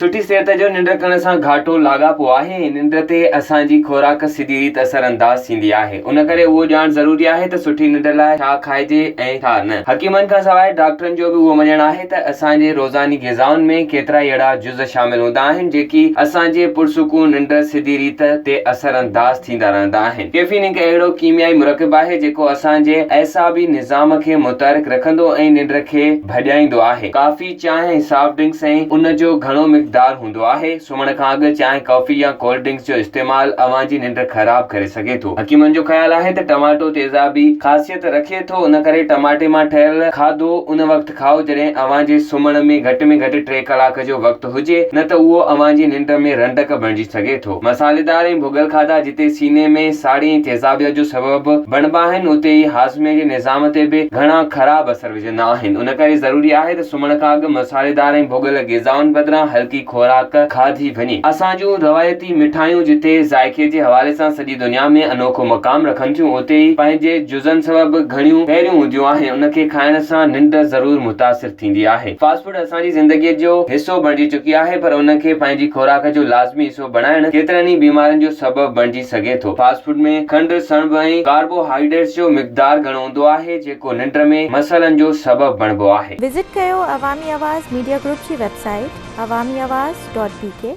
سٺي صحت جو ننڊ ڪرڻ سان گهاٽو لاڳاپو آهي ۽ ننڊ تي اسان جي خوراڪ سڌي ريت اثر انداز ٿيندي آهي. ان ڪري اهو ڄاڻ ضروري آهي ته سٺي ننڊ لاء ڇا کائجي ۽ ڇا نه. حڪيمن کان سواء ڊاڪٽرن جو به اهو مڃڻ آهي ته اسان جي روزاني غذائن ۾ ڪيترائي اهڙا جز شامل هوندا آهن جيڪي اسان جي پرسڪون ننڊ سڌي ريت تي اثر انداز ٿيندا رهندا آهن. ڪيفين هڪ اهڙو ڪيميائي مرڪب آهي جيڪو اسان جي اعصابي نظام کي متحرڪ رکندو ۽ ننڊ کي ڀڄائيندو آهي. ڪافي، چانهه ۽ سافٽ ڊرنڪس ۽ ان جو گهڻو مقدار هوندو آهي. سمهڻ کان اڳ چانهه، ڪافي يا ڪولڊ ڊرنڪس جو استعمال اوهان جي ننڊ خراب ڪري سگهي ٿو. حڪيمن جو خيال آهي ته ٽماٽو تيزابي خاصيت رکي ٿو ان ڪري ٽماٽي مان ٺهيل کاڌو ان وقت کائو جڏهن اوهان جي سمهڻ ۾ گهٽ ۾ گهٽ ٽي ڪلاڪ جو وقت هجي نه ته اهو اوهان جي ننڊ ۾ رنڊڪ بڻجي سگهي ٿو. مصالحيدار ۽ ڀڳل کاڌا جتي سيني ۾ ساڙي ۽ تيزابيت جو سبب بڻبا آهن اتي ئي هاضمي جي نظام تي به گهڻا خراب اثر وجهندا آهن، ان ڪري ضروري آهي ته سمهڻ کان اڳ مصالحيدار ۽ ڀڳل غذائن بدران هلڪي خوراڪ کاڌي وڃي. اسان جون روايتي مٺايون جتي ذائقي جي حوالي سان سڄي دنيا ۾ انوکو مقام رکن ٿيون، اتي ئي پنهنجي جزن سبب گهڻيون پهريون هونديون آهن، ان کي کائڻ سان ننڊ ضرور متاثر ٿيندي آهي. فاسٽ فوڊ اسان جي زندگيء جو حصو بڻجي چڪي آهي پر ان کي پنهنجي خوراڪ جو لازمي حصو بڻائڻ ڪيترن ئي بيمارين جو سبب بڻجي سگهي ٿو. فاسٽ فوڊ ۾ کنڊ، سڻڀ ۽ ڪاربوهائيڊريٽس جو مقدار گهڻو هوندو آهي، جيڪو ننڊ ۾ مسئلن جو سبب بڻبو آهي. وزٽ ڪيو عوامي آواز ميڊيا گروپ جي website Awami Awaz dot B K.